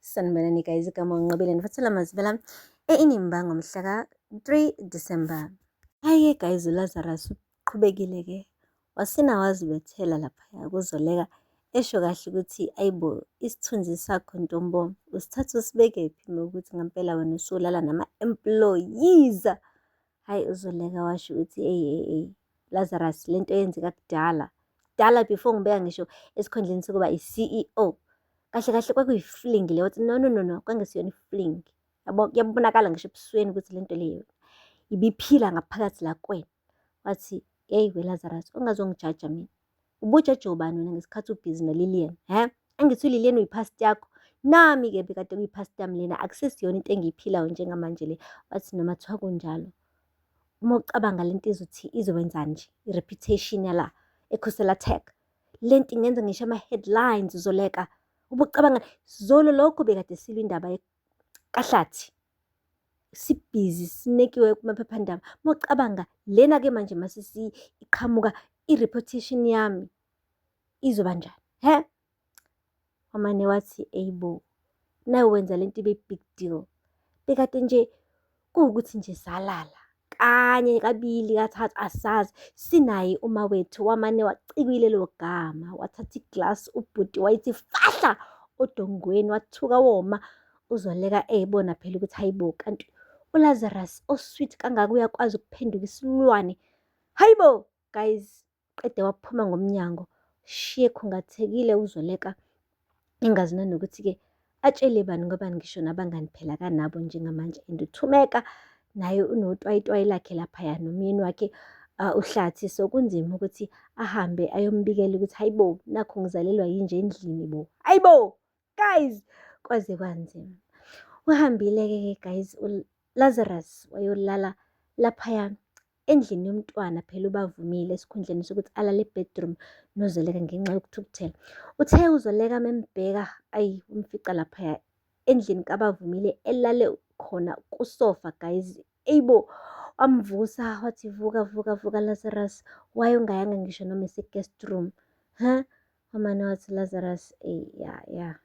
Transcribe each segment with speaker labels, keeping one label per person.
Speaker 1: Sanibonani guys, igama uNqobile nifathela Mazibela e-Inimba ngomhla ka-3 December. Hhayi-ke guys, uLazarus uqhubekile-ke wasina wazibethela laphaya kuZoleka esho kahle ukuthi ayibo isithunzi sakho ntombo usithatha usibekephi ukuthi ngempela wena usulala nama-employees. Hhayi uZoleka washo ukuthi eyi eyi eyi Lazarus lento eyenzeka kudala kudala before ngibeka ngisho esikhundleni sokuba i-CEO. Kahle kahle kwakuyi-fling le, wathi no no no no kwangesiyona i-fling. Yabo kuyabonakala ngisho ebusweni ukuthi lento leyo ibiphila ngaphakathi la kuwena. Wathi hey we Lazarus ungazongijaja mina. Ubujaja ubani wena ngesikhathi ubhizi noLillian, he? Angithi uLillian uyi-past yakho. Nami-ke bekade kuyi-past yami lena akusesiyona into engiyiphilayo njengamanje le. Wathi noma kuthiwa kunjalo, uma ucabanga lento izothi izokwenzani nje i-reputation yala eKhosela Tech. Lento ingenza ngisho ama-headlines Zoleka. Ubucabanga zolo lokho bekade silwa indaba kaHlathi. Sibhizi sinekiwe kumaphephandaba. Uma ucabanga lena-ke manje mase iqhamuka i-reputation yami izoba njani, he? Wamane wathi eyibo, nawe wenza lento ibe big deal. Bekade nje kuwukuthi nje salala kanye kabili kathathu asazi sinaye uma wethu wamane wacikwa lelo gama wathatha iglasi ubhuti wayithi fahla odongweni wathuka woma uZoleka eyibona phela ukuthi hayibo kanti uLazarus o-sweet kangaka uyakwazi ukuphenduka isilwane. Hayibo guys, qede waphuma ngomnyango shiye khungathekile uZoleka engazi nanokuthi-ke atshele bani ngoba ngisho nabangani phela kanabo njengamanje and uThumeka naye unotwayitwayi lakhe laphaya nomyeni wakhe uHlathi, so kunzima ukuthi ahambe ayombikela ukuthi hayibo nakhu ngizalelwa yinje endlini bo, hayibo guys, kwaze kwanzima. Uhambile-ke ke guys uLazarus wayolala laphaya endlini yomntwana phela ubavumile esikhundleni sokuthi alale e-bedroom noZoleka ngenxa yokuthukuthela. Uthe uZoleka membheka ayi umfica laphaya endlini kaBavumile elale khona kusofa guys. Eyibo wamvusa wathi vuka vuka vuka Lazarus, why ungayanga ngisho noma ese-guest room? Ha? Wamane wathi Lazarus, eyi ya ya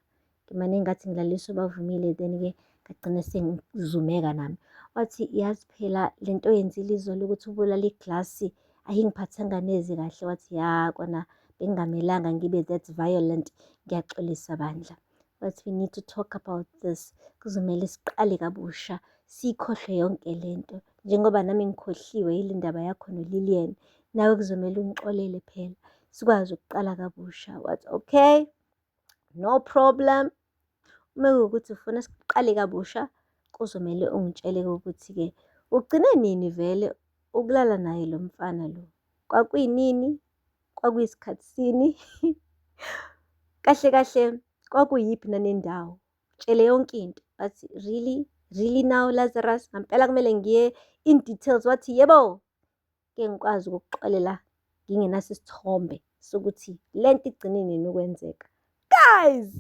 Speaker 1: ngimane ngathi ngilaliswa uBavumile then-ke ngagcina sengizumeka nami. Wathi yazi phela lento oyenzile izolo ukuthi ubulale iglasi ayingiphathanga neze kahle. Wathi ya kona bengingamelanga ngibe that violent, ngiyaxolisa bandla. Wathi we need to talk about this, kuzomele siqale kabusha siyikhohlwe yonke lento. Njengoba nami ngikhohliwe yile ndaba yakho noLillian, nawe kuzomele ungixolele phela sikwazi ukuqala kabusha. Wathi okay, no problem. Uma kuwukuthi ufuna siqale kabusha, kuzomele ungitshele-ke ukuthi-ke ugcine nini vele ukulala naye lo mfana lo. Kwakuyinini? Kwakuyisikhathi sini? Kahle kahle kwakuyiphi nanendawo? Tshele yonke into. Wathi really? Really now Lazarus? Ngampela kumele ngiye in details. Wathi yebo. Ke ngikwazi ukukuxolela ngingenaso isithombe sokuthi lento igcine nini ukwenzeka. Guys!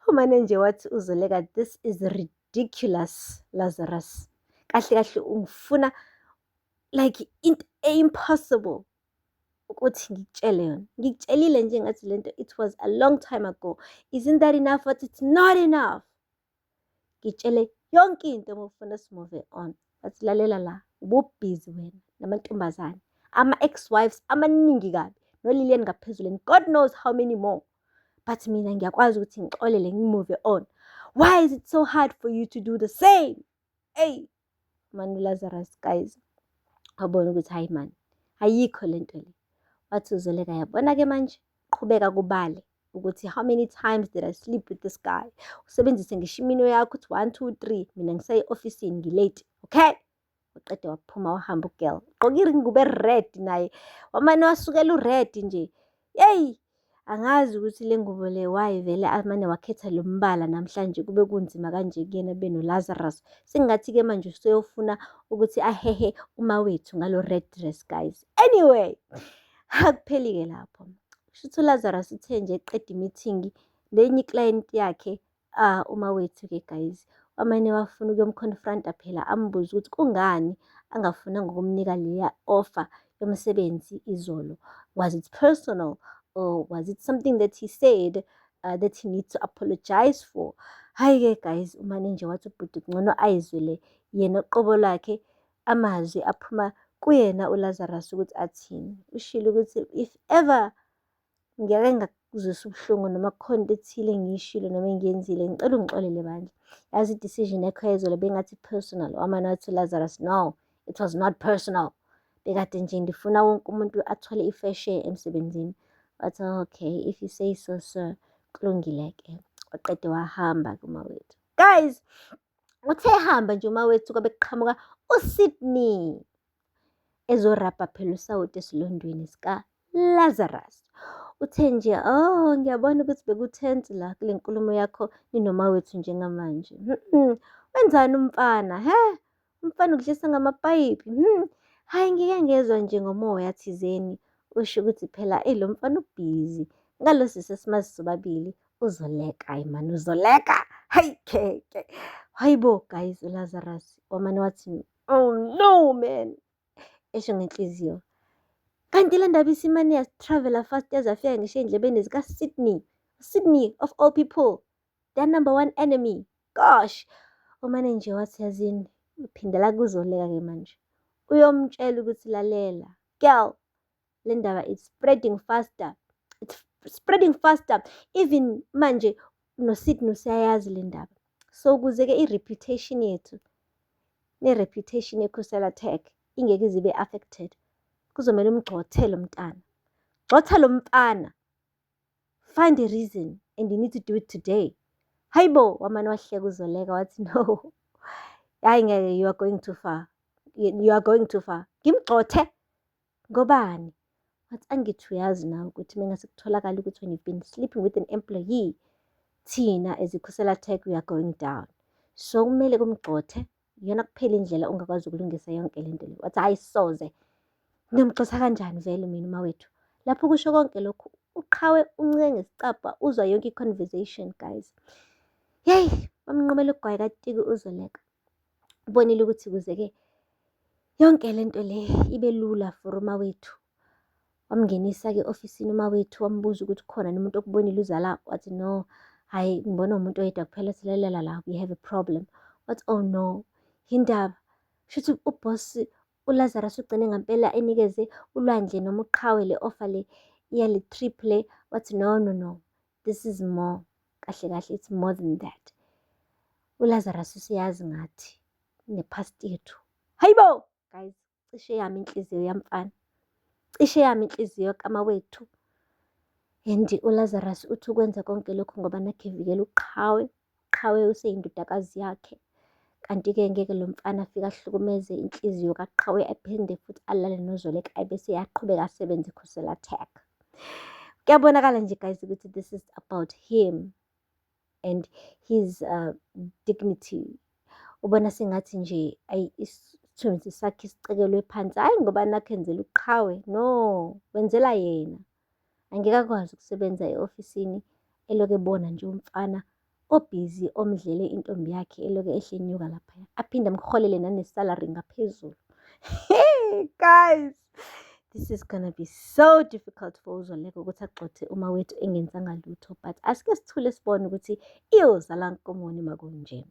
Speaker 1: Umane nje wathi uZoleka this is ridiculous Lazarus. Kahle kahle ungifuna like into impossible ukuthi ngikutshele yona. Ngikutshelile nje ngathi lento it was a long time ago. Isn't that enough? But it's not enough. Ngitshele yonke into uma ufuna si-move on. Wathi lalela la, ububhizi wena namantombazane, ama-ex-wives amaningi kabi, noLillian ngaphezulu and God knows how many more. But mina ngiyakwazi ukuthi ngixolele ngi-move on. Why is it so hard for you to do the same? Hey, man uLazarus guys, wabona ukuthi hayi man, ayikho lento le. Wathi uZoleka yabona-ke manje, qhubeka kubale ukuthi how many times did I sleep with this guy. Usebenzise ngisho iminwe yakho ukuthi one, two, three, mina ngisaye e-ofisini ngi-late, okay? Uqede waphuma wahamba u-girl. Gqoka ingubo e-red naye, wamane wasukela u-red nje. Yeyi, angazi ukuthi le ngubo le why vele amane wakhetha lo mbala namhlanje kube kunzima kanje kuyena beno-Lazarus. Sengathi-ke manje useyofuna ukuthi ahehe umawethu ngalo red dress guys. Anyway, akupheli-ke lapho. Kushuthi uLazarus uthe nje eqeda i-meeting nenye i-client yakhe umawethu-ke guys wamane wafuna ukuyom-confront-a phela ambuze ukuthi kungani angafunanga ukumnika leya offer yomsebenzi izolo. Was it personal or was it something that he said? that he needs to apologize for. Hhayi-ke guys, umane nje wathi ubhuti kungcono ayizwele yena uqobo lwakhe amazwi aphuma kuyena uLazarus ukuthi athini. Ushilo ukuthi if ever ngiyake ngakuzwisa ubuhlungu noma kukhona into ethile engiyishilo noma engiyenzile, ngicela ungixolele bandla. Yazi i-decision yakho yayizolo bengathi personal. Wamane wathi uLazarus, "No, it was not personal. Bekade nje ngifuna wonke umuntu athole i-fair share emsebenzini." Wathi, "Okay, if you say so, sir, kulungile-ke." Waqede wahamba-ke uMawethu. Guys, uthe ehamba nje uMawethu kwabe kuqhamuka uSydney ezorabha phela usawoti esilondweni sika-Lazarus. Uthe nje, "Oh, ngiyabona ukuthi beku-tense la kule nkulumo yakho ninoMawethu njengamanje. Wenzani umfana, he? Umfana ukudlisa ngamapayipi? Hhayi, ngike ngezwa nje ngomoya thizeni usho ukuthi phela eyi lo mfana ubhizi ngalo sisi esimazi sobabili uZoleka, hayi mani uZoleka, hayi kheke." Hayi bo guys, uLazarus wamane wathi, "Oh no man," esho ngenhliziyo. Kanti le ndaba isimane ya-travel-a fast yaze yafika ngisho ey'ndlebeni zika-Sydney. Sydney of all people, their number one enemy. Gosh, umane nje wathi yazini, uphindela kuZoleka-ke manje. Uyomtshela ukuthi lalela, girl, le ndaba it's spreading faster. It's spreading faster. Even manje no-Sydney useyayazi le ndaba. So ukuze-ke i-reputation yethu ne-reputation ye-Khusela Tech ingeke ize ibe affected, kuzomele umgxothe lo mntana. Gxotha lo mfana. Find a reason and you need to do it today. Hayi bo, wamane wahleka uZoleka wathi, "No. Hhayi ngeke, you are going too far. You are going too far. Ngimgxothe? Ngobani?" Wathi, "Angithi uyazi nawe ukuthi mengase kutholakale ukuthi when you've been sleeping with an employee, thina as iKhusela Tech we are going down. So kumele kumgxothe, iyona kuphela indlela ongakwazi ukulungisa yonke lento le." Wathi, "Hhayi soze. Ngiyomgxotha kanjani vele mina uMawethu?" Lapho kusho konke lokhu, uQhawe uncike ngesicabha uzwa yonke i-conversation guys. Yeyi, bamnqumela ugwayi katiki uZoleka. Ubonile ukuthi ukuze-ke yonke lento le ibe lula for uMawethu. Wamngenisa-ke e-ofisini uMawethu, wambuza ukuthi khona nomuntu okubonile uza la. Wathi, "No, hhayi ngibona umuntu oyedwa kuphela." Wathi, "Lalela la, we have a problem." Wathi, "Oh no, yindaba? Shuthi u-boss uLazarus ugcine ngampela enikeze uLwandle noma uQhawe le offer le yale trip le." Wathi, "No, no, no, this is more. Kahle kahle it's more than that. ULazarus useyazi ngathi ne-past yethu." Hayi bo, guys, cishe yami inhliziyo yamfana. Cishe yami inhliziyo kaMawethu. And uLazarus uthi ukwenza konke lokhu ngoba nakhu evikela uQhawe. UQhawe useyindodakazi yakhe. Kanti-ke ngeke lo mfana afike ahlukumeze inhliziyo kaQhawe aphinde futhi alale noZoleka ebese eyaqhubeka asebenze eKhusela Tech. Kuyabonakala nje guys ukuthi this is about him and his dignity. Ubona sengathi nje ayi isithunzi sakhe sicekelwe phansi, hhayi ngoba nakhu enzela uQhawe, no, wenzela yena. Angeke akwazi ukusebenza e-ofisini elokhu ebona nje umfana obhizi omdlele intombi yakhe elokhu ehle enyuka laphaya, aphinde amholele nane-salary ngaphezulu. Guys, this is gonna be so difficult for uZoleka ukuthi agxothe uMawethu engenzanga lutho, but asike sithule sibone ukuthi iyozala nkomoni makunje.